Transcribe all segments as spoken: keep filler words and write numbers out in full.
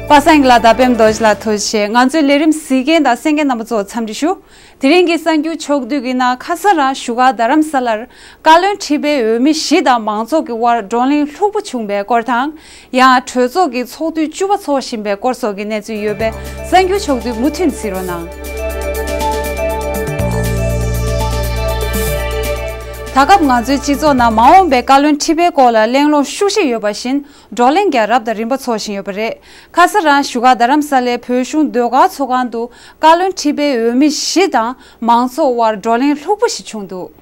པ་སངས་ལགས་དང་པད་མ་རྡོ་རྗེ་ལགས་ཐུགས་རྗེ་ཆེ། ང་ཚོའི་ལས་རིམ་གཟིགས་མཁན་དང་གསན་མཁན་རྣམ་པ་ཚོ་འཚམས་འདྲི་ཞུ། དེ་རིང་གི་གསར་འགྱུར་ཕྱོགས་བསྡུས་ཀྱི་ནང་ཁ་སང་རང་བཞུགས་སྒར་རྡ་རམ་ས་ལར་བཀའ་བློན་ཁྲི་པའི་འོས་མི་བཞི་དང་མང་ཚོགས་ཀྱི་དབར་བགྲོ་གླེང་ལྷུག་པོ་བྱུང་པའི་སྐོར་དང་། ཡང་གྲོས་ཚོགས་ཀྱི་ཚོགས་དུས་བཅུ་པ་འཚོགས་བཞིན་པའི་སྐོར་སོགས་ཀྱི་གནས་ཚུལ་ཡོད་པས། གསར་འགྱུར་ཕྱོགས་བསྡུས་མུ་མཐུད་གཟིགས་རོགས་གནང་། ད་སྐབས་ང་ཚོའི་སྤྱི་ཚོགས་ནང་མ་འོངས་པའི་བཀའ་བློན་ཁྲི་པའི་སྐོར་ལ་གླེང་སློང་ཤུགས་ཆེ་ཡོད་པ་བཞིན། བགྲོ་གླེང་ཀྱང་རབ་དང་རིམ་པ་འཚོགས་བཞིན་ཡོད་པ་རེད། ཁ་སང་རང་བཞུགས་སྒར་རྡ་རམ་ས་ལའི་བོད་གཞུང་ཟློས་གར་ཚོགས་ཁང་དུ་བཀའ་བློན་ཁྲི་པའི་འོས་མི་བཞི་དང་མང་ཚོགས་དབར་བགྲོ་གླེང་ལྷུག་པོ་ཞིག་བྱུང་འདུག།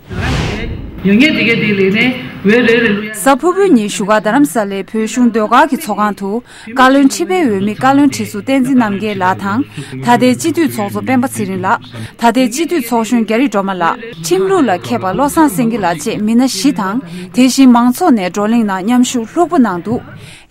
ཡོད་ངེས་དེ་གའི་དེ་ལས་ནས་འོས་རེ་རེ་ལུ་ཡ། གཟའ་ཕུར་བུའི་ཉིན་བཞུགས་སྒར་རྡ་རམ་ས་ལའི་བོད་གཞུང་ཟློས་གར་གྱི་ཚོགས་ཁང་དུ་བཀའ་བློན་ཁྲི་པའི་འོས་མི་བཀའ་བློན་ཁྲི་ཟུར་བསྟན་འཛིན་རྣམ་རྒྱལ་ལགས་དང་། ད་ལྟའི་སྤྱི་འཐུས་ཚོགས་གཙོ་སྤེན་པ་ཚེ་རིང་ལགས། ད་ལྟའི་སྤྱི་འཐུས་ཚོགས་གཞོན་རྒྱ་རི་སྒྲོལ་མ་ལགས། ཁྲིམས་ལུགས་ལ་མཁས་པ་བློ་བཟང་སེང་གེ་ལགས་བཅས་མི་སྣ་བཞི་དང་། དེ་བཞིན་མང་ཚོགས་ནས་བགྲོ་གླེང་ནང་མཉམ་ཞུགས་ལྷུག་པོ་གནང་འདུག།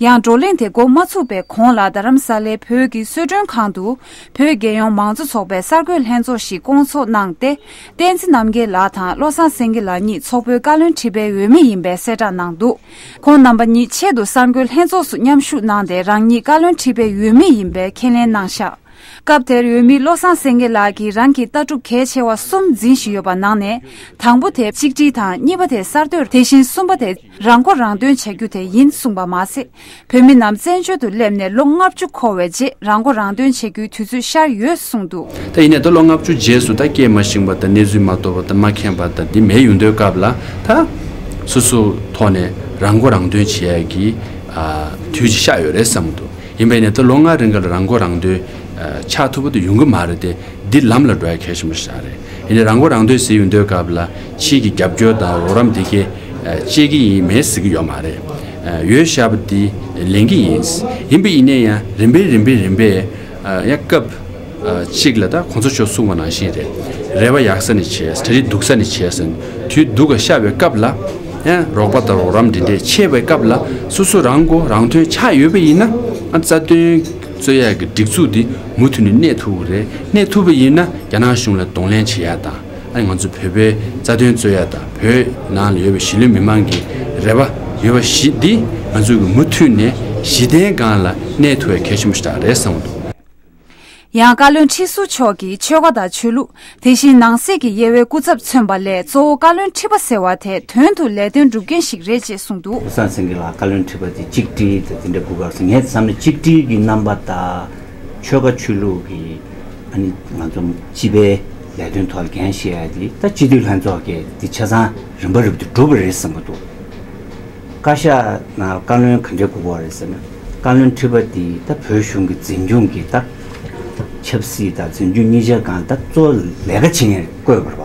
ཡང་བགྲོ་གླེང་དེ་འགོ་མ་ཚུགས་པའི་གོང་ལ་རྡ་རམ་ས་ལའི་བོད་ཀྱི་གསོལ་མགྲོན་ཁང་དུ་བོད་རྒྱལ་ཡོངས་མང་གཙོ་ཚོགས་པའི་གསར་འགོད་ལྷན་ཚོགས་ཤིག་བསྐོང་ཚོགས་གནང་སྟེ། བསྟན་འཛིན་རྣམ་རྒྱལ་ལགས་དང་བློ་བཟང་སེང་གེ་ལགས་གཉིས་ཚོགས་པའི་བཀའ་བློན་ཁྲི་པའི་འོས་མི་ཡིན་པའི་གསལ་བསྒྲགས་གནང་འདུག། ཁོང་རྣམ་པ་གཉིས་ཆེད་དུ་གསར་འགོད་ལྷན་ཚོགས་སུ་མཉམ་ཞུགས་གནང་སྟེ། རང་ཉིད་བཀའ་བློན་ཁྲི་པའི་འོས་མི་ཡིན་པའི་ཁས་ལེན་གནང་བཞག། སྐབས་དེར་འོས་མི་བློ་བཟང་སེང་གེ་ལགས་ཀྱིས་རང་གི་ལྟ་གྲུབ་གལ་ཆེ་བ་གསུམ་འཛིན་བཞིན་ཡོད་པ་ནང་ནས། དང་པོ་དེ་གཅིག་སྒྲིལ་དང་། གཉིས་པ་དེ་གསར་གཏོད། དེ་བཞིན་གསུམ་པ་དེ་རང་མགོ་རང་ཐོན་བྱ་རྒྱུ་དེ་ཡིན་གསུངས་པ་མ་ཟད། བོད་མི་རྣམས་བཙན་བྱོལ་དུ་སླེབས་ནས་ལོ་ལྔ་བཅུ་འཁོར་བའི་རྗེས་རང་མགོ་རང་ཐོན་བྱེད་རྒྱུའི་དུས་ཚོད་ཤར་ཡོད་གསུངས་འདུག། ད་ཡིན་ནའི་ད་ལོ་ལྔ་བཅུ་རྗེས་སུ་ད་སྐད་མ་ཤེས་པ་དང་། གནས་ཚུལ་མ་རྟོགས་པ་དང་། མ་མཁྱེན་པ་དང་འདི་མེད་ཡོང་དུས་སྐབས་ལ། ད་སོ་སོའི་ཐོག་ནས་རང་མགོ་རང་ཐོན་བྱེད་ཡག་གི་ཨ་དུས་ཅིག་ཤར་ཡོད་རེད་བསམ་གྱི་འདུག། ཡིན་པས་ནས་ད་ལོ་ལྔ་རིང་ག་ལ་རང་མགོ་རང་ཐོན་ཨ་ཆགས་ཐུབ་པ་དེ་ཡོང་གི་མ་རེད་དེ། འདི་ལམ་ལ་འགྲོ་ཡ་གལ་ཆེན་པོ་ཞིག་རེད། ཡིན་ནའི་རང་མགོ་རང་ཐོན་ཟེར་ཡོང་དུས་སྐབས་ལ་ཕྱི་གི་རྒྱབ་སྐྱོར་དང་རོགས་རམ་དེ་གས་ཨ་བཅད་ཀྱི་ཡིན་མེད་ཟེར་གྱི་ཡོད་མ་རེད། ཨ་ཡོད་བཞག་པ་འདི་ལེན་གྱི་ཡིན། ཡིན་པ་ཡིན་ནའི་ཡང་རིམ་པས་རིམ་པས་རིམ་པས་ཨ་ཡང་སྐབས་ཨ་གཅིག་ལ་ད་གོང་ས་མཆོག་གསུངས་པ་ནང་བཞིན་རེད། རེ་བ་ཡག་ས་ནས་བྱས། གྲ་སྒྲིག་སྡུག་ས་ནས་བྱས་ཟེར། དུས་སྡུག་ག་ཤར་བའི་སྐབས་ལ་ཡང་རོགས་པ་དང་རོགས་རམ་འདི་འདྲས་ཆེ་བའི་སྐབས་ལ། སོ་སོ་རང་མགོ་རང་ཐོན་ཆགས་ཡོད་པ་ཡིན་ན། ཨ་རྩ་དོན་རྩོད་ཡག་གི་སྒྲིག་འཛུགས་འདི་མུ་མཐུད་ནས་གནས་ཐུབ་ཀྱི་རེད། གནས་ཐུབ་པ་ཡིན་ན་རྒྱ་ནག་གཞུང་ལ་གདོང་ལེན་བྱེད་ཡག་དང་། ཨ་ང་ཚོ་བོད་པའི་རྩ་དོན་རྩོད་ཡག་དང་། བོད་ནང་ལ་ཡོད་པའི་གཞིས་ལུས་མི་མང་གི་རེ་བ་ཡོད་པ་བཞི་འདི་ང་ཚོ་གི་མུ་མཐུད་ནས་གཞི་རྟེན་སྒང་ལ་གནས་ཐུབ་ཡག་གལ་ཆེན་པོ་ཞིག་རེད་བསམ་གྱི་འདུག། ཡང་བཀའ་བློན་ཁྲི་ཟུར་མཆོག་གིས་ཆོལ་ཁ་དང་ཆོས་ལུགས། དེ་བཞིན་ནང་གསེས་ཀྱི་དབྱེ་བའི་སྐུ་ཚབ་མཚོན་པ་ལས། གཙོ་བོ་བཀའ་བློན་ཁྲི་པ་ཟེར་བ་དེ་དོན་དུ་ལས་དོན་སྒྲུབ་མཁན་ཞིག་རེད་ཅེས་གསུངས་འདུག། བློ་བཟང་སེང་གེ་ལགས་བཀའ་བློན་ཁྲི་པ་དེ་གཅིག་སྒྲིལ་དང་དེ་འདྲ་དགོས་ཀྱི་རེད་ཟེར། ངས་བསམ་ན་གཅིག་སྒྲིལ་གྱི་རྣམ་པ་དང་། ཆོལ་ཁ་ཆོས་ལུགས་ཀྱི་ཨ་ནི་ང་ཚོ་སྤྱི་པའི་ལས་དོན་ཐོག་ལ་འགན་བཞེས་ཡ་དེ་ད་སྤྱི་འཐུས་ལྷན་ཚོགས་ཀྱིས་དེ་ཆ་ཚང་རིམ་པ་རིམ་དུ་སྒྲུབ་པ་རེད་བསམ་གྱི་འདུག། བཀའ་ཤག་ནང་བཀའ་བློན་ག་འདྲས་དགོས་ཀྱི་རེད་ཟེར་ན། བཀའ་བློན་ཁྲི་པ་འདི་ད་བོད་གཞུང་གི་འཛིན་སྐྱོང་གི་ད་ཆབ་སྲིད་དང་འཛིན་སྐྱོང་གཉིས་ཆ་སྒང་ད་གཙོ་བོ་ལས་ཀ་བྱེད་མཁན་བསྐོས་པ་རེད་བ།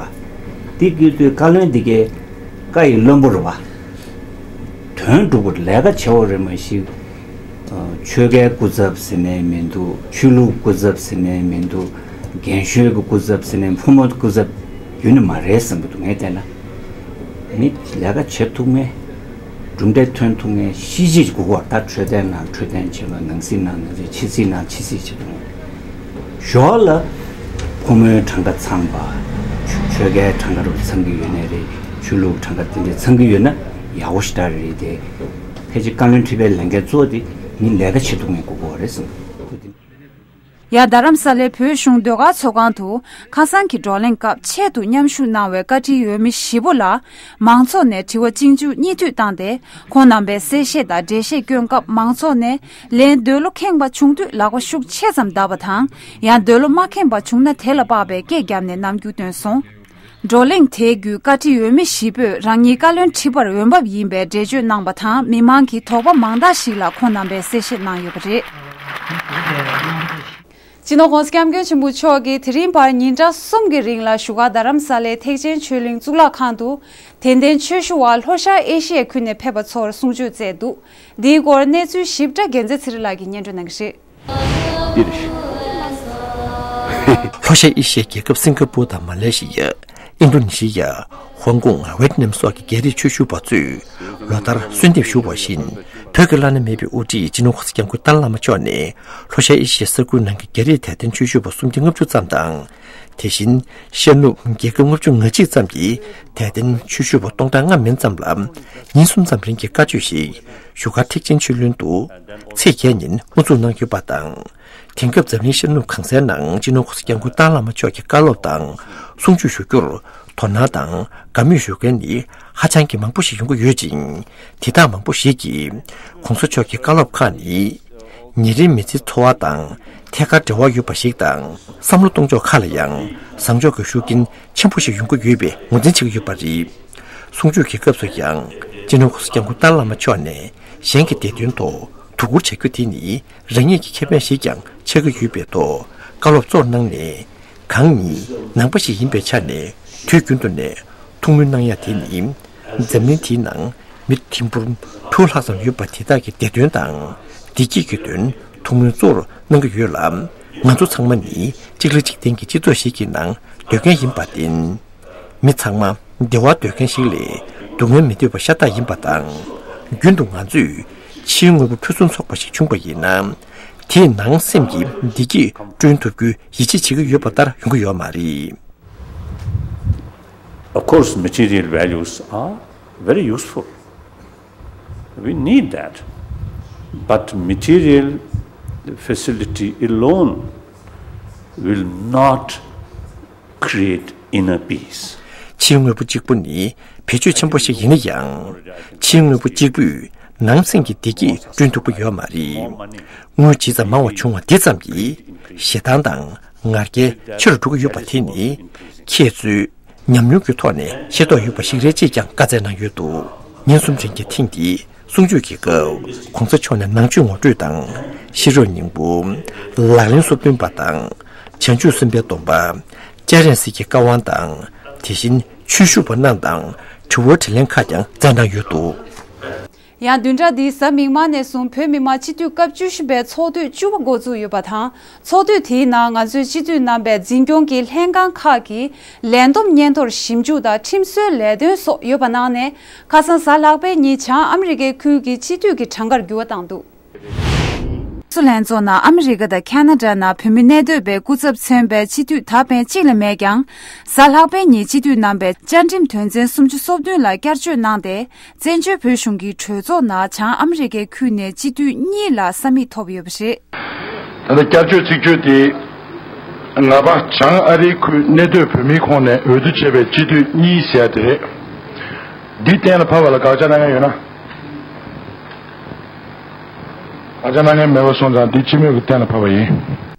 དེ་བསྐོས་དུས་བཀའ་བློན་འདི་གའི་བཀའ་ཡི་བློན་པོ་རེད་བ། དོན་སྒྲུབ་པར་ལས་ཀ་བྱེད་པ་རེད་མ་གཞི། ཆོལ་ཁའི་སྐུ་ཚབ་ཟེར་ནའི་མི་འདུག། ཆོས་ལུགས་སྐུ་ཚབ་ཟེར་ནའི་མི་འདུག། རྒན་གཞོན་གྱི་སྐུ་ཚབ་ཟེར་ནའི། ཕོ་མོ་སྐུ་ཚབ་ཡོད་ནི་མ་རེད་བསམ་གྱི་འདུག། ངས་བལྟས་ན། མི་ལས་ཀ་བྱེད་ཐུབ་མཁན། གྲུབ་འབྲས་ཐོན་ཐུབ་མཁན་ཤེས་བྱེད་ཀྱི་སྐོར། ད་འཕྲོད་བསྟེན་ནང་འཕྲོད་བསྟེན་བྱེད་པ། ནང་སྲིད་ནང་ནང་སྲིད། ཕྱི་སྲིད་ནང་ཕྱི་སྲིད་བྱེད་ཐུབ་མཁན། ཞོར་ལ་ཕོ་མོའི་གྲངས་ཀ་ཚང་པ། ཆོལ་ཁའི་གྲངས་ཀ་རུ་ཚང་གི་ཡོད་ནའི་རེད། ཆོས་ལུགས་གྲངས་ཀ་དེ་འདྲས་ཚང་གི་ཡོད་ན་ཡག་པོ་ཞེ་དྲག་རེད་དེ། ཕལ་ཆེར་བཀའ་བློན་ཁྲི་པའི་ལས་འགན་གཙོ་བོ་དེ་མི་ལས་ཀ་བྱེད་ཐུབ་མཁན་དགོས་ཀྱི་རེད་བསམ། ཡང་རྡ་རམ་ས་ལའི་བོད་གཞུང་ཟློས་གར་ཚོགས་ཁང་དུ་ཁ་སང་གི་བགྲོ་གླེང་སྐབས་ཆེད་དུ་མཉམ་ཞུགས་གནང་བའི་བཀའ་ཁྲིའི་འོས་མི་བཞི་པོ་ལ་མང་ཚོགས་ནས་དྲི་བ་གཅིག་མཇུག་གཉིས་མཐུད་བཏང་སྟེ། ཁོང་རྣམ་པས་གསལ་བཤད་དང་འགྲེལ་བཤད་སྐྱོན་སྐབས། མང་ཚོགས་ནས་ལན་འདོད་བློ་ཁེངས་པ་བྱུང་དུས་ལག་པ་ཤུགས་ཆེ་ཙམ་བརྡབས་པ་དང་། ཡང་འདོད་བློ་མ་ཁེངས་པ་བྱུང་ན་དེ་ལ་དཔག་པའི་སྐད་བརྒྱབ་ནས་རྣམ་འགྱུར་སྟོན་སོང་། བགྲོ་གླེང་དེའི་བརྒྱུད་བཀའ་ཁྲིའི་འོས་མི་བཞི་པོས་རང་ཉིད་བཀའ་བློན་ཁྲི་པར་འོས་འབབ་ཡིན་པའི་འགྲེལ་བརྗོད་གནང་བ་དང་། མི་མང་གི་དོགས་པ་མང་དག་ཞིག་ལ་ཁོང་རྣམ་པས་གསལ་བཤད་གནང་ཡོད་པ་རེད། སྤྱི་ནོར་༸གོང་ས་༸སྐྱབས་མགོན་ཆེན་པོ་མཆོག་གིས་དེ་རིང་བར་ཉིན་གྲངས་གསུམ་གྱི་རིང་ལ་བཞུགས་སྒར་རྡ་རམ་ས་ལའི་ཐེག་ཆེན་ཆོས་གླིང་གཙུག་ལག་ཁང་དུ་དད་ལྡན་ཆོས་ཞུ་བ་ལྷོ་ཤར་ཨེ་ཤི་ཡའི་ཁུལ་ནས་ཕེབས་པ་ཚོར་གསུང་ཆོས་སྩལ་འདུག། འདིའི་སྐོར་གནས་ཚུལ་ཞིབ་ཕྲ་རྒྱལ་མཚན་ཚེ་རིང་ལགས་ཀྱིས་སྙན་སྒྲོན་གནང་གི་རེད། ལྷོ་ཤར་ཨེ་ཤི་ཡའི་རྒྱལ་ཁབ་སིང་ག་པུར་དང་མ་ལེ་ཤི་ཡ། ཨིན་ཌོ་ནེ་ཤི་ཡ། ཧོང་ཀོང་། ཝེ་ཏི་ནམ་སོགས་ཀྱི་རྒྱལ་རིགས་ཆོས་ཞུ་བ་ཚོས་ལོ་ལྟར་གསོལ་འདེབས་ཞུ་བ་བཞིན། བོད་ཀྱི་བླ་ན་མེད་པའི་དབུ་ཁྲིད་སྤྱི་ནོར་༸གོང་ས་༸སྐྱབས་མགོན་ཏཱ་ལའི་བླ་མ་མཆོག་ནས་ལྷོ་ཤར་ཨེ་ཤི་ཡའི་ས་ཁུལ་ནང་གི་རྒྱ་རིགས་དད་ལྡན་ཆོས་ཞུ་བ་སུམ་བརྒྱ་ལྔ་བཅུ་ཙམ་དང་། དེ་བཞིན་ཤར་ནུབ་རྒྱལ་ཁབ་ལྔ་བཅུ་ང་གཅིག་ཙམ་གྱི་དད་ལྡན་ཆོས་ཞུ་བ་སྟོང་ཕྲག་ལྔ་མན་ཙམ་ལ་ཉིན་གསུམ་ཙམ་རིང་གི་བཀའ་ཆོས་ཤིག་བཞུགས་སྒར་ཐེག་ཆེན་ཆོས་གླིང་དུ་ཚེས་བརྒྱད་ཉིན་དབུ་འཛུགས་གནང་ཡོད་པ་དང་། དེང་སྐབས་འཛམ་གླིང་ཤར་ནུབ་གང་སའི་ནང་སྤྱི་ནོར་༸གོང་ས་༸སྐྱབས་མགོན་ཏཱ་ལའི་བླ་མ་མཆོག་གི་བཀའ་སློབ་དང་གསུང་ཆོས་ཞུ་རྒྱུར་དོ་སྣང་དང་དགའ་མོས་ཞུ་མཁན་ནི་ཧ་ཅང་གི་མང་པོ་ཞིག་ཡོང་གི་ཡོད་ཅིང་། དེ་དག་མང་པོ་ཞིག་གིས་༸གོང་ས་མཆོག་གི་བཀའ་སློབ་ཁག་ནི་ཉེ་རིང་མི་ཚེའི་འཚོ་བ་དང་ཐད་ཀར་འབྲེལ་བ་ཡོད་པ་ཞིག་དང་། བསམ་བློ་གཏོང་ཕྱོགས་ཁག་ལ་ཡང་བཟང་ཕྱོགས་ཀྱི་ཤུགས་རྐྱེན་ཆེན་པོ་ཞིག་ཡོང་གི་ཡོད་པའི་ངོས་འཛིན་བྱེད་ཀྱི་ཡོད་པ་རེད། གསུང་ཆོས་ཀྱི་སྐབས་སུ་ཡང་སྤྱི་ནོར་༸གོང་ས་༸སྐྱབས་མགོན་ཏཱ་ལའི་བླ་མ་མཆོག་ནས་གཞན་གྱི་བདེ་དོན་ཐོག་དོ་ཁུར་བྱ་རྒྱུ་དེ་ནི་རང་ཉིད་ཀྱི་ཁེ་ཕན་ཞིག་ཀྱང་ཆགས་ཀྱི་ཡོད་པའི་ཐོག་བཀའ་སློབ་གཙོར་གནང་ནས། གང་ཉིད་ནང་པ་ཞིག་ཡིན་པའི་ཆ་ནས་དུས་རྒྱུན་དུ་ནས་ཐུགས་སྨོན་གནང་ཡ་དེ་ནི། འཛམ་གླིང་འདིའི་ནང་མི་ཐིམ་ཕུག་དྲུག་ལྷག་ཙམ་ཡོད་པ་དེ་དག་གི་བདེ་དོན་དང་བདེ་སྐྱིད་ཀྱི་དོན་ཐུགས་སྨོན་གཙོར་གནང་གི་ཡོད་ལ། ང་ཚོ་ཚང་མ་ནི་གཅིག་ལ་གཅིག་བརྟེན་གྱི་སྤྱི་ཚོགས་ཤིག་གི་ནང་སྡོད་མཁན་ཡིན་པར་བརྟེན། མི་ཚང་མ་བདེ་བར་སྡོད་མཁན་ཞིག་ལས་སྡུག་བསྔལ་མི་འདོད་པ་ཤ་སྟག་ཡིན་པ་དང་། རྒྱུན་དུ་ང་ཚོས་ཕྱིའི་དངོས་པོ་ཕུན་སུམ་ཚོགས་པ་ཞིག་བྱུང་བ་ཡིན་ན། དེས་ནང་སེམས་ཀྱི་བདེ་སྐྱིད་བསྐྲུན་ཐུབ་རྒྱུའི་ཡིད་ཆེས་བྱེད་ཀྱི་ཡོད་པ་ལྟར་ཡོང་གི་ཡོད་མ་རེད། Of course, material values are very useful. We need that. But material facility alone will not create inner peace. ཕྱིའི་དངོས་པོ་གཅིག་པུ་ནི་བེད་སྤྱོད་ཆེན་པོ་ཞིག་ཡིན་ན་ཡང་། ཕྱིའི་དངོས་པོ་གཅིག་པུས་ནང་སེམས་ཀྱི་བདེ་སྐྱིད་བསྐྲུན་ཐུབ་ཀྱི་ཡོད་མ་རེད། དངུལ་ཇི་ཙམ་མང་བ་བྱུང་བ་འདི་ཙམ་གྱིས་ཞེ་སྡང་དང་ང་རྒྱལ་ཆེ་རུ་འགྲོ་གི་ཡོད་པ་དེ་ནི་ཁྱེད་ཚོས་ཉམས་མྱོང་གི་ཐོག་ནས་ཤེས་རྟོགས་ཡོད་པ་ཞིག་རེད་ཅེས་ཀྱང་བཀའ་སྩལ་གནང་ཡོད་འདུག་ཉིན་གསུམ་རིང་གི་ཐེངས་འདིའི་གསུང་ཆོས་ཀྱི་སྐབས་༸གོང་ས་མཆོག་ནས་ནང་ཆོས་ངོ་སྤྲོད་དང་ཤེས་རབ་སྙིང་པོ། ལག་ལེན་སོ་བདུན་པ་དང་། བྱང་ཆུབ་སེམས་དཔའི་སྡོམ་པ། སྤྱན་རས་གཟིགས་ཀྱི་བཀའ་དབང་དང་། དེ་བཞིན་ཆོས་ཞུ་བ་རྣམས་དང་དྲི་བ་དྲིས་ལན་ཁག་ཀྱང་སྩལ་གནང་ཡོད་འདུག་ཡང་བདུན་ཕྲག་འདིའི་གཟའ་མིག་དམར་ནས་བཟུང་བོད་མི་མང་སྤྱི་འཐུས་སྐབས་བཅུ་བཞི་པའི་ཚོགས་དུས་བཅུ་པ་འགོ་འཛུགས་ཡོད་པ་དང་། ཚོགས་དུས་དེའི་ནང་ང་ཚོའི་སྤྱི་འཐུས་རྣམ་པས་འཛིན་སྐྱོང་གི་ལྷན་ཁང་ཁག་གི་ལས་བསྡོམས་སྙན་ཐོར་ཞིབ་འཇུག་དང་ཁྲིམས་སྲོལ་ལས་དོན་སོགས་ཡོད་པ་གནང་ནས། ཁ་སང་གཟའ་ལྷག་པའི་ཉིན་བྱང་ཨ་མི་རི་ཀའི་ཁུལ་གྱི་སྤྱི་འཐུས་ཀྱི་གྲངས་ཀར་འགྱུར་བ་བཏང་འདུག་སུ་ལྷན་ཚོགས་ནང་ཨ་མི་རི་ཀ་དང་ཁ་ན་ཌ་ནང་བོད་མི་གནས་སྡོད་པའི་སྐུ་ཚབ་མཚོན་པའི་སྤྱི་འཐུས་ད་ཕན་གཅིག་ལས་མེད་ཀྱང་། གཟའ་ལྷག་པའི་ཉིན་སྤྱི་འཐུས་རྣམ་པས་བཅའ་ཁྲིམས་དོན་ཚན་སུམ་ཅུ་སོ་བདུན་ལ་བསྐྱར་བཅོས་གནང་སྟེ། བཙན་བྱོལ་བོད་གཞུང་གི་གྲོས་ཚོགས་ནང་བྱང་ཨ་མི་རི་ཀའི་ཁུལ་ནས་སྤྱི་འཐུས་གཉིས་ལ་ས་མིག་ཐོབ་ཡོད་པ་རེད། ད་ལྟ་བསྐྱར་བཅོས་ཚིག་བརྗོད་དེ། ང་པ་བྱང་ཨ་རིའི་ཁུལ་གནས་སྡོད་བོད་མིའི་ཁོངས་ནས་འོས་བསྡུ་བྱས་པའི་སྤྱི་འཐུས་གཉིས་ཟེར་ཡ་དེ་རེད། འདི་གཏན་ལ་ཕབ་པ་ལ་དགག་བྱ་གནང་མཁན་ཡོད་ན། དགག་བྱ་གནང་མཁན་མེད་པ་སོང་ཙང་འདི་སྤྱི་མོས་ཀྱིས་གཏན་ལ་ཕབ་པ་ཡིན།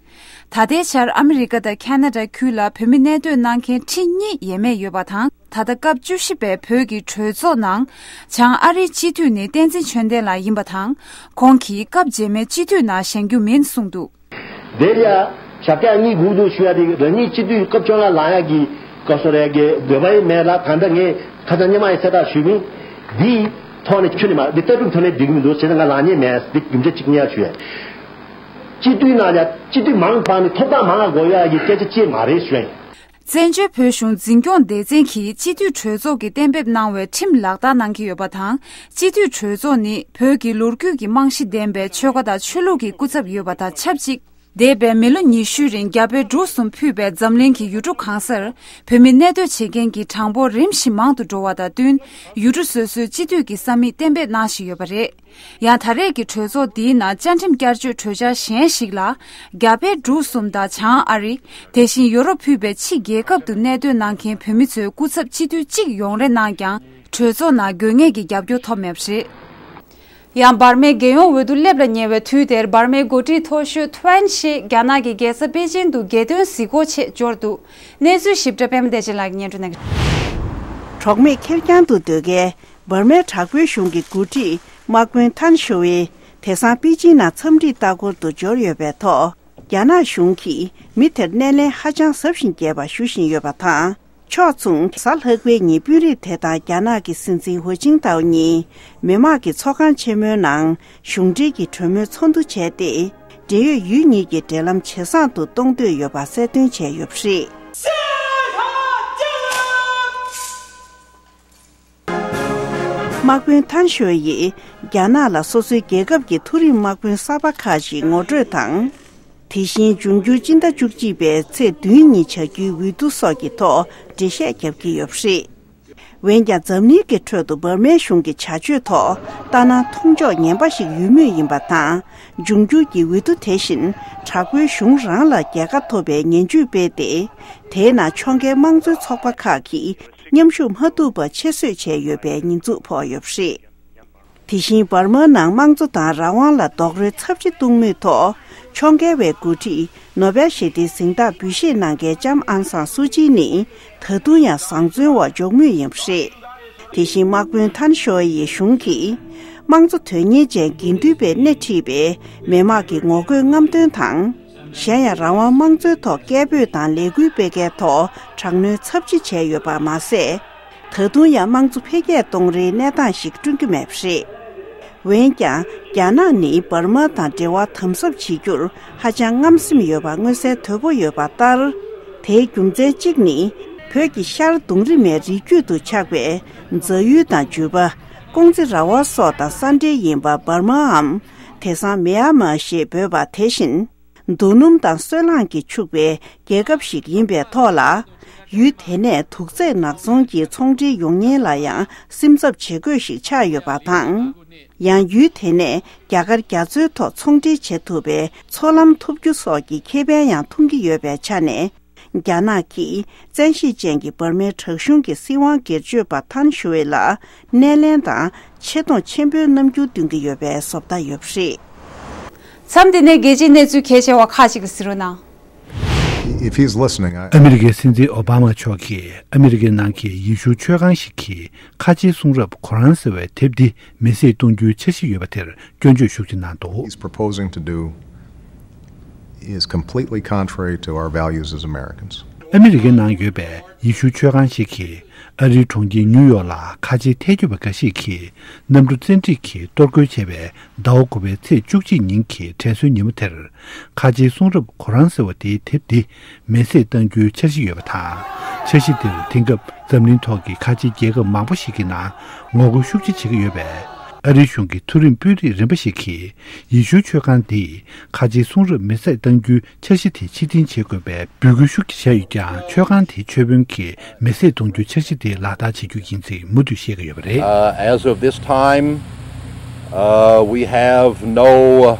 ད་ལྟའི་ཆར་ཨ་མི་རི་ཀ་དང་ཁ་ན་ཌ་ཁུལ་ལ་བོད་མི་གནས་སྡོད་གནང་མཁན་ཁྲི་གཉིས་ཡས་མས་ཡོད་པ་དང་། ད་ལྟ་སྐབས་བཅུ་བཞི་པའི་བོད་ཀྱི་གྲོས་ཚོགས་ནང་བྱང་ཨ་རིའི་སྤྱི་འཐུས་ནི་བསྟན་འཛིན་ཆོས་ལྡན་ལགས་ཡིན་པ་དང་། ཁོང་གིས་སྐབས་རྗེས་མའི་སྤྱི་འཐུས་ནང་བཞེངས་རྒྱུ་མིན་གསུངས་འདུག་དེ་ལ་ཞབས་བཀྱག་གཉིས་སྒུག་འདུག་ཞུ་ཡ་དེ་རང་ཉིད་སྤྱི་འཐུས་སྐབས་བཅོ་ལྔ་ལངས་ཡ་གི་སྐབས་སུ་རེད་གི་འདོད་པ་ཡིན་མེད་ལ། ད་ལྟ་ངས་ཁ་སང་སྔོན་མ་ཡི་གསལ་བསྒྲགས་ཞུས་མིན། འདིའི་ཐོག་ནས་ཁྱོན་ནས་མ་འདི་ལྟ་གྲུབ་ཐོག་ནས་འགྲིག་གི་མི་འདུག་བྱས་ཙང་ང་ལངས་མཁན་མེད། འདི་རྒྱུ་མཚན་གཅིག་གཉིས་ཡ་ཞུ་ཡ། སྤྱི་འཐུས་ནང་ལ་སྤྱི་འཐུས་མང་དྲགས་ནས་ཐོབ་ཐང་མང་ང་དགོས་ཡ་གི་སྐད་ཆ་ཅིག་མ་རེད་ཞུ་ཡ་ཡིན། བཙན་བྱོལ་བོད་གཞུང་འཛིན་སྐྱོང་སྡེ་ཚན་གྱིས་སྤྱི་འཐུས་གྲོས་ཚོགས་ཀྱིས་གཏན་འབེབས་གནང་བའི་ཁྲིམས་ལག་བསྟར་གནང་གི་ཡོད་པ་དང་། སྤྱི་འཐུས་གྲོས་ཚོགས་ནི་བོད་ཀྱི་ལོ་རྒྱུས་ཀྱི་རྨང་གཞི་ལྡན་པའི་ཆོལ་ཁ་དང་ཆོས་ལུགས་ཀྱི་སྐུ་ཚབ་ཡོད་པ་དང་ཆབས་ཅིག་འདས་པའི་མི་ལོ་ཉི་ཤུའི་རིང་རྒྱ་བལ་འབྲུག་གསུམ་ཕུད་པའི་འཛམ་གླིང་གི་ཡུལ་གྲུ་གང་སར་བོད་མི་གནས་སྡོད་བྱེད་མཁན་གྱི་གྲངས་འབོར་རིམ་བཞིན་མང་དུ་འགྲོ་བ་དང་བསྟུན། ཡུལ་གྲུ་སོ་སོའི་སྤྱི་འཐུས་ཀྱི་ས་མིག་གཏན་འབེབས་གནང་བཞིན་ཡོད་པ་རེད། ཡང་ད་རེས་ཀྱི་གྲོས་ཚོགས་འདིའི་ནང་བཅའ་ཁྲིམས་བསྐྱར་བཅོས་གྲོས་འཆར་གཞན་ཞིག་ལ། རྒྱ་བལ་འབྲུག་གསུམ་དང་བྱང་ཨ་རི། དེ་བཞིན་ཡོ་རོབ་ཕུད་པའི་ཕྱི་རྒྱལ་ཁབ་ཏུ་གནས་སྡོད་གནང་མཁན་བོད་མི་ཚོའི་སྐུ་ཚབ་སྤྱི་འཐུས་གཅིག་ཡོང་རེ་གནང་ཀྱང་། གྲོས་ཚོགས་ནང་དགོས་ངེས་ཀྱི་རྒྱབ་སྐྱོར་ཐོབ་མེད་པ་རེད། ཡང་འབར་མའི་རྒྱལ་ཡོངས་འོས་བསྡུ་སླེབས་ལ་ཉེ་བའི་དུས་དེར། འབར་མའི་འགོ་ཁྲིད་མཐོ་ཤོས་ཐུའན་ཤེ་རྒྱ་ནག་གི་རྒྱལ་ས་པེ་ཅིན་དུ་རྒྱལ་དོན་གཟིགས་སྐོར་ཆེད་འབྱོར་འདུག་གནས་ཚུལ་ཞིབ་ཕྲ་པད་མ་བདེ་ཆེན་ལགས་ཀྱིས་སྙན་སྒྲོན་གནང་གི་རེད། གྲོགས་མེད་ཁེར་རྐྱང་དུ་སྡོད་མཁན་འབར་མའི་དྲག་པོའི་གཞུང་གི་འགོ་ཁྲིད་དམག་དཔོན་ཐན་ཤོ་ཝེ་དེང་སང་པེ་ཅིན་ནང་འཚམས་འདྲིའི་ལྟ་སྐོར་དུ་འབྱོར་ཡོད་པའི་ཐོག་རྒྱ་ནག་གཞུང་གིས་མི་དེར་སྣེ་ལེན་ཧ་ཅང་ཟབ་ཞིང་རྒྱས་པ་ཞུ་བཞིན་ཡོད་པ་དང་། ཕྱོགས་མཚུངས་གཟའ་ལྷག་པའི་ཉིན་དཔོན་རིགས་དེ་དང་རྒྱ་ནག་གི་སྲིད་འཛིན་ཧུ་ཅིན་ཏའོ་གཉིས་མི་དམངས་ཀྱི་ཚོགས་ཁང་ཆེན་མོའི་ནང་གཞུང་འབྲེལ་གྱི་གྲོས་མོལ་ཚོགས་འདུ་བྱས་ཏེ། འབྲེལ་ཡོད་ཡུལ་གཉིས་ཀྱི་འབྲེལ་ལམ་ཇེ་བཟང་དུ་གཏོང་འདོད་ཡོད་པ་གསལ་སྟོན་བྱས་ཡོད་པ་རེད། དམག་དཔོན་ཐན་ཤོ་ཡིས་རྒྱ་ནག་ལ་སོ་སོའི་རྒྱལ་ཁབ་ཀྱི་མཐོ་རིམ་དམག་དཔོན་གསར་པ་ཁག་ཅིག་ངོ་སྤྲོད་དང་། དེ་བཞིན་འབྱུང་འགྱུར་སྤྱི་ཟླ་བཅུ་གཅིག་པའི་ཚེས་བདུན་ཉིན་བྱ་རྒྱུའི་འོས་བསྡུ་སོགས་ཀྱི་ཐོག་འགྲེལ་བཤད་བརྒྱབ་ཀྱི་ཡོད་པ་རེད། འོན་ཀྱང་འཛམ་གླིང་གི་ཁྲོད་དུ་འབར་མའི་གཞུང་གི་བྱ་སྤྱོད་ཐོག་ལྟ་ན་མཐོང་ཕྱོགས་ངན་པ་ཞིག་ཡོད་མུས་ཡིན་པ་དང་། འབྱུང་འགྱུར་གྱི་འོས་བསྡུ་དེ་བཞིན་དྲག་པོའི་གཞུང་རང་ལ་རྒྱལ་ཁ་ཐོབ་པའི་ངན་ཇུས་སྤེལ་ཏེ། དེའི་ནང་ཕྱོགས་འགལ་དམངས་གཙོའི་ཚོགས་པ་ཁག་གིས་མཉམ་ཞུགས་མ་ཐུབ་པ་ཆེད་བཟོས་བྱས་ཡོད་པའི་ཉེས་འཛུགས་ཕོག་ཡོད་པ་རེད། དེ་བཞིན་འབར་མ་ནང་དམངས་གཙོ་དང་རང་དབང་ལ་རྡོག་རོལ་ཚབས་ཆེ་གཏོང་མུས་ཐོག་ཕྱོགས་འགལ་བའི་འགོ་ཁྲིད་ནོ་བེལ་ཞི་བདེའི་གཟེངས་རྟགས་འབུལ་བཞེས་གནང་མཁན་ལྕམ་ཨང་སང་སུ་ཅི་ནི་ད་དུང་ཡང་བཟང་བཙོན་འོག་འཇོག་མུས་ཡིན་པ་རེད། དེ་བཞིན་དམག་དཔོན་ཐན་ཤོ་ཡི་གཞུང་གིས་དམངས་གཙོ་དོན་གཉེར་ཅན་དགེ་འདུན་པས་སྣེ་ཁྲིད་པའི་མི་དམངས་ཀྱི་ངོ་རྒོལ་རྔམ་སྟོན་དང་། གཞན་ཡང་རང་དབང་དམངས་གཙོའི་ཐོག་སྐད་འབོད་དང་ལས་འགུལ་སྤེལ་མཁན་ཐོག་དྲག་གནོན་ཚབས་ཆེ་བྱས་ཡོད་པ་མ་ཟད། ད་དུང་ཡང་དམངས་གཙོ་འཕེལ་རྒྱས་གཏོང་རེས་གནས་སྟངས་ཤིག་བསྐྲུན་གྱི་མེད་པ་རེད། འོན་ཀྱང་རྒྱ་ནག་ནི་འབར་མ་དང་འབྲེལ་བ་དམ་ཟབ་བྱེད་རྒྱུར་ཧ་ཅང་རྔམ་སེམས་ཡོད་པ་མངོན་གསལ་དོད་པོ་ཡོད་པ་ལྟར། དེའི་རྒྱུ་མཚན་གཅིག་ནི་བོད་ཀྱི་ཤར་དུང་རི་མའི་རི་རྒྱུད་དུ་ཆགས་པའི་རྫ་ཡུལ་དང་ཇུས་པ། ཀོང་ཙེ་ར་བ་སོགས་དང་ས་འབྲེལ་ཡིན་པ་འབར་མའམ་དེང་སང་མེ་ཡ་མ་ཞེས་འབོད་པ་དེ་བཞིན། རྡོ་སྣུམ་དང་སོལ་རླངས་ཀྱིས་ཕྱུག་པའི་རྒྱལ་ཁབ་ཞིག་ཡིན་པའི་ཐོག་ལ། ཡུལ་དེ་ནས་དུག་རྫས་ནག་ཚོང་གི་ཚོང་འབྲེལ་ཡོང་ཉེན་ལ་ཡང་སེམས་འཚབ་བྱེད་དགོས་ཤིག་ཆགས་ཡོད་པ་དང་། ཡང་ཡུལ་དེ་ནས་རྒྱ་གར་རྒྱ་མཚོའི་ཐོག་ཚོང་འབྲེལ་བྱེད་ཐུབ་པའི་མཚོ་ལམ་ཐོབ་རྒྱུ་སོགས་ཀྱི་ཁེ་ཕན་ཡང་མཐོང་གི་ཡོད་པའི་ཆ་ནས། རྒྱ་ནག་གིས་བཙན་ཤེད་ཅན་གྱི་འབར་མའི་དྲག་གཞུང་གི་སྲིད་དབང་སྒེར་གཅོད་པ་ཐན་ཞུ་ཝེ་ལ་སྣེ་ལེན་དང་ཆེ་མཐོང་ཆེན་པོའི་རྣམ་འགྱུར་སྟོན་གྱི་ཡོད་པའི་བཟོ་ལྟ་ཡོད་པ་རེད། མཚམས་འདི་ནས་རྒྱལ་སྤྱིའི་གནས་ཚུལ་གལ་ཆེ་བ་ཁག་ཅིག་གཟིགས་རོགས་གནང་། If he's listening, I ཨ་མི་རི་ཀའི་སྲིད་འཛིན་ཨོ་བྷ་མ་མཆོག་གིས་ཨ་མི་རི་ཀའི་ནང་གི་ཡེ་ཤུའི་ཆོས་ཁང་ཞིག་གིས་ཁ་ཆེའི་གསུང་རབ་ཁོ་རན་ཟེར་བའི་དེབ་འདི་མེ་བསྲེགས་གཏོང་རྒྱུའི་འཆར་གཞི་ཡོད་པ་དེར་སྐྱོན་བརྗོད་ཤུགས་ཆེ་གནང་འདུག He's proposing to do is completely contrary to our values as Americans. ཨ་མི་རི་ཀའི་ནང་ཡོད་པའི་ཡེ་ཤུའི་ཆོས་ཁང་ཞིག་གིས་ཨ་རིའི་གྲོང་ཁྱེར་ཉིའུ་ཡོག་ལ་ཁ་ཆེའི་ཐལ་འགྱུར་བ་འགའ་ཞིག་གིས་གནམ་གྲུ་བཙན་ཁྲིད་ཀྱིས་གཏོར་རྒོལ་བྱས་པའི་ཟླ་བ་དགུ་པའི་ཚེས་བཅུ་གཅིག་ཉིན་གྱི་དྲན་གསོའི་ཉིན་མོ་དེར། ཁ་ཆེའི་གསུང་རབ་ཁོ་རན་ཟེར་བ་དེའི་དེབ་འདི་མེ་བསྲེགས་གཏང་རྒྱུའི་འཆར་གཞི་ཡོད་པ་དང་། འཆར་གཞི་དེར་དེང་སྐབས་འཛམ་གླིང་ཐོག་གི་ཁ་ཆེའི་རྒྱལ་ཁབ་མང་པོ་ཞིག་གི་ནང་ངོ་རྒོལ་ཤུགས་ཆེ་བྱེད་ཀྱི་ཡོད་པས། ཨ་རིའི་གཞུང་གི་མཐོ་རིམ་དཔོན་རིགས་རིམ་པ་ཞིག་གིས་ཡེ་ཤུའི་ཆོས་ཁང་འདིས་ཁ་ཆེའི་གསུང་རབ་མེ་བསྲེགས་གཏང་རྒྱུའི་འཆར་གཞི་དེ་ཕྱིར་འཐེན་བྱེད་དགོས་པའི་འབོད་སྐུལ་ཤུགས་ཆེ་བྱས་ཡོད་ཀྱང་། ཆོས་ཁང་དེའི་ཆོས་དཔོན་གྱིས་མེ་བསྲེགས་གཏོང་རྒྱུའི་འཆར་གཞི་དེ་ལག་བསྟར་བྱེད་རྒྱུ་ཡིན་ཚུལ་མུ་མཐུད་བཤད་ཀྱི་ཡོད་པ་རེད། Uh, as of this time, uh, we have no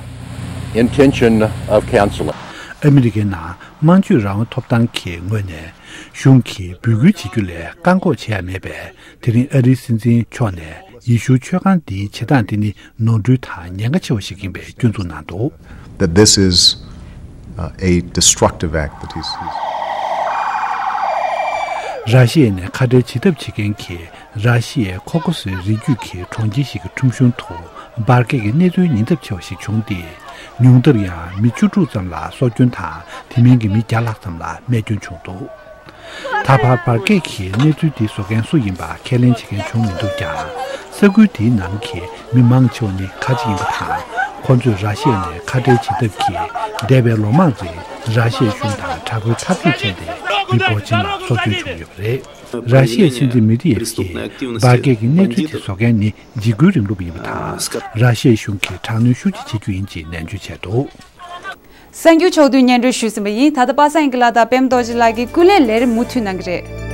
intention of canceling. ཨ་མི་རི་ཀའི་ནང་དམངས་གཅོད་རང་དབང་ཐོབ་ཐང་གི་ངོས་ནས་གཞུང་གིས་འབོད་སྐུལ་བྱེད་རྒྱུ་ལས་བཀག་འགོག་བྱེད་ཡ་མེད་པས། དེ་རིང་ཨ་རིའི་སྲིད་འཛིན་མཆོག་ནས་ཡེ་ཤུའི་ཆོས་ཁང་འདིའི་བྱེད་སྟངས་འདི་ནི་ནོར་འཁྲུལ་དང་ཉེན་ཁ་ཆེ་བ་ཞིག་ཡིན་པའི་སྐྱོན་འཛུགས་གནང་འདུག That this is, uh, a destructive act that he's, he's ར་ཤི་ཡ་ནས་ཁ་བྲལ་བྱེད་ཐབས་བྱེད་མཁན་གྱི་ར་ཤི་ཡའི་ཁོ་ཁོ་སོའི་རི་རྒྱུད་ཀྱི་གྲོང་ཁྱེར་ཞིག་གི་ཁྲོམ་གཞུང་དུ་འབར་གས་ཀྱི་གནས་ཚུལ་ཉེན་ཚབས་ཆེ་བ་ཞིག་བྱུང་སྟེ། ཉུང་མཐར་ཡང་མི་བཅུ་དྲུག་ཙམ་ལ་སྲོག་སྐྱོན་དང་། དེ་མིན་གྱི་མི་བརྒྱ་ལྷག་ཙམ་ལ་རྨས་སྐྱོན་བྱུང་འདུག་ད་བར་འབར་གས་ཀྱི་གནས་ཚུལ་འདི་བཟོ་མཁན་སུ་ཡིན་པ་ཁས་ལེན་བྱེད་མཁན་བྱུང་མི་འདུག་ཀྱང་། ས་ཁུལ་དེའི་ནང་གི་མི་མང་ཆེ་བ་ནི་ཁ་ཆེ་ཡིན་པ་དང་། ཁོ་ཚོས་ར་ཤི་ཡ་ནས་ཁ་བྲལ་བྱེད་ཐབས་ཀྱིས་འདས་པའི་ལོ་མང་རིང་ར་ཤི་ཡའི་གཞུང་དང་དྲག་པོའི་འཐབ་རྩོད་བྱས་ཏེ། མི་འབོར་ཆེན་ལ་སྲོག་སྐྱོན་བྱུང་ཡོད་པ་རེད། ར་ཤི་ཡའི་སྲིད་འཛིན་མེ་ཌི་ཡེབ་ཀྱིས་འབར་གས་ཀྱི་གནས་ཚུལ་དེ་བཟོ་མཁན་ནི་འཇིགས་སྐུལ་རིང་ལུགས་པ་ཡིན་པ་དང་། ར་ཤི་ཡའི་གཞུང་གིས་དྲག་གནོན་ཤུགས་ཆེ་བྱེད་རྒྱུ་ཡིན་ཅེས་ནན་བརྗོད་བྱས་འདུག་གསར་འགྱུར་ཕྱོགས་བསྡུས་སྙན་སྒྲོན་ཞུས་ཟིན་པ་ཡིན། ད་ལྟ་པ་སངས་དབྱངས་སྐྱིད་ལགས་དང་པད་མ་རྡོ་རྗེ་ལགས་ཀྱིས་ཀུན་ལེགས་ལས་རིམ་མུ་མཐུད་གནང་གི་རེད།